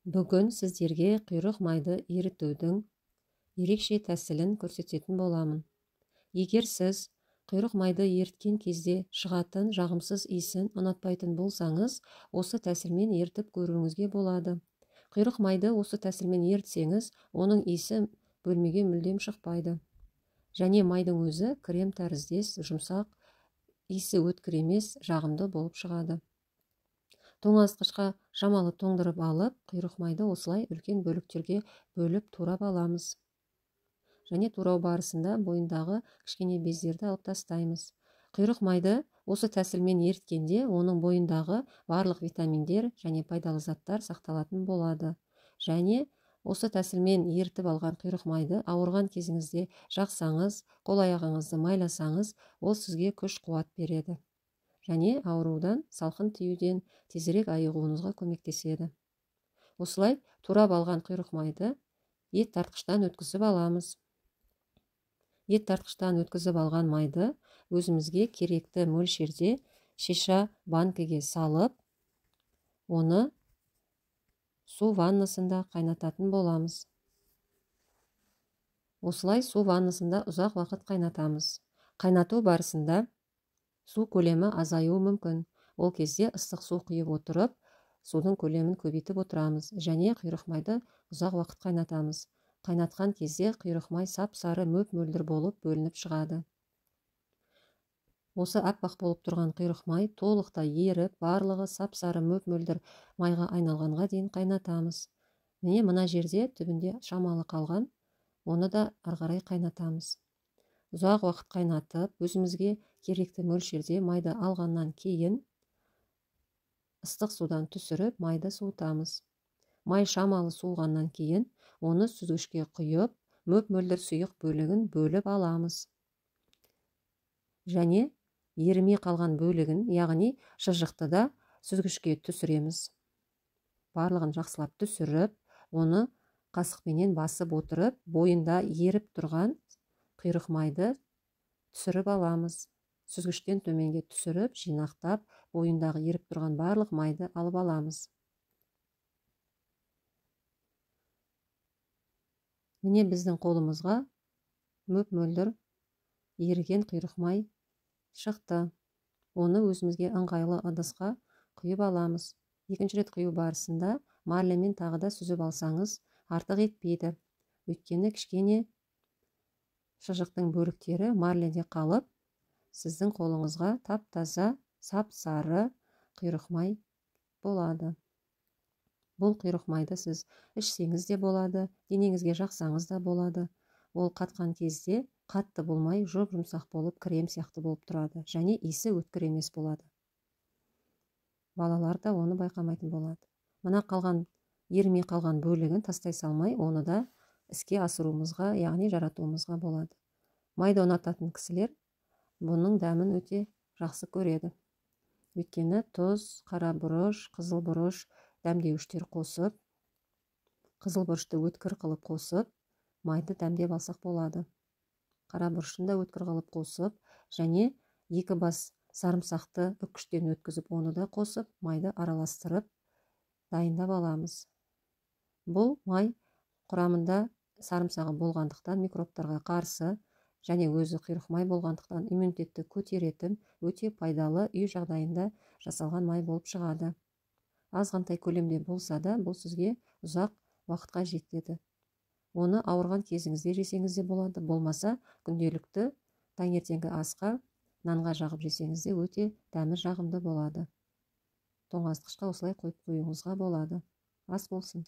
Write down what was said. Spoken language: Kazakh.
Бүгін сіздерге құйрық майды ерітудің ерекше тәсілін көрсететін боламын. Егер сіз құйрық майды еріткен кезде шығатын жағымсыз иісін ұнатпайтын болсаңыз, осы тәсілмен ерітіп көруіңізге болады. Құйрық майды осы тәсілмен ерітсеңіз, оның иісі бөлмеге мүлдем шықпайды. Және майдың өзі крем тәріздес, жұмсақ, иісі өткір емес, жағымды болып шығады. Тоңазытқышқа шамалы тоңдырып алып, құйрық майды осылай үлкен бөліктерге бөліп турап аламыз. Және турау барысында бойындағы кішкене бездерді алып тастаймыз. Құйрық майды осы тәсілмен еріткенде оның бойындағы барлық витаминдер және пайдалы заттар сақталатын болады. Және осы тәсілмен ерітіп алған құйрық майды ауырған кезіңізде жақсаңыз, қол-аяғыңызды майласаңыз, ол сізге күш қуат береді. Және аурудан, салқын тиюден тезірек айығуыңызға көмектеседі. Осылай турап алған құйрық майды ет тартқыштан өткізіп аламыз. Ет тартқыштан өткізіп алған майды өзімізге керекті мөлшерде шиша банкіге салып, оны су ваннасында қайнататын боламыз. Осылай су ваннасында ұзақ уақыт қайнатамыз. Қайнату барысында су көлемі азаюы мүмкін. Ол кезде ыстық су құйып отырып, судың көлемін көбейтіп отырамыз және құйрық майды ұзақ уақыт қайнатамыз. Қайнатқан кезде құйрық май сап-сары мөп-мөлдір болып бөлініп шығады. Осы аппақ болып тұрған құйрық май толықтай еріп, барлығы сап-сары мөп-мөлдір майға айналғанға дейін қайнатамыз. Міне мына жерде түбінде шамалы қалған, оны да ары қарай қайнатамыз. Ұзақ уақыт қайнатып, өзімізге керекті мөлшерде майды алғаннан кейін ыстық судан түсіріп, майды суытамыз. Май шамалы суығаннан кейін оны сүзгішке құйып, мөп-мөлдір сұйық бөлігін бөліп аламыз. Және ерімей қалған бөлігін, яғни шыжықты да сүзгішке түсіреміз. Барлығын жақсылап түсіріп, оны қасықпенен басып отырып, бойында еріп тұрған құйрық майды түсіріп аламыз. Сүзгіштен төменге түсіріп, жинақтап, бойындағы еріп тұрған барлық майды алып аламыз. Міне біздің қолымызға мөп-мөлдір еріген құйрық май шықты. Оны өзімізге ыңғайлы ыдысқа құйып аламыз. Екінші рет құю барысында марлемен тағы да сүзіп алсаңыз артық етпейді. Өйткені кішкене шыжықтың бөліктері марледе қалып, сіздің қолыңызға тап-таза, сап-сары құйрық май болады. Бұл құйрық майды сіз ішсеңіз де болады, денеңізге жақсаңыз да болады. Ол қатқан кезде қатты болмай, жұп-жұмсақ болып, крем сияқты болып тұрады және иісі өткір емес болады. Балалар да оны байқамайтын болады. Мына қалған, ерімей қалған бөлігін тастай салмай, оны да іске асыруымызға, яғни жаратуымызға болады. Майды ұнататын кісілер бұның дәмін өте жақсы көреді. Өйткені тұз, қара бұрыш, қызыл бұрыш дәмдеуіштер қосып, қызыл бұрышты өткір қылып қосып, майды дәмдеп алсақ болады. Қара бұрышын да өткір қылып қосып, және 2 бас сарымсақты үккіштен өткізіп, оны да қосып, майды араластырып дайындап аламыз. Бұл май құрамында сарымсағы болғандықтан микробтарға қарсы және өзі құйрық май болғандықтан иммунитетті көтеретін өте пайдалы үй жағдайында жасалған май болып шығады. Азғантай көлемде болса да, бұл сізге ұзақ уақытқа жетеді. Оны ауырған кезіңізде жесеңіз де болады, болмаса күнделікті таңертеңгі асқа нанға жағып жесеңіз де өте дәмі жағымды болады. Тоңазытқышқа осылай қойып қоюыңызға болады. Ас болсын.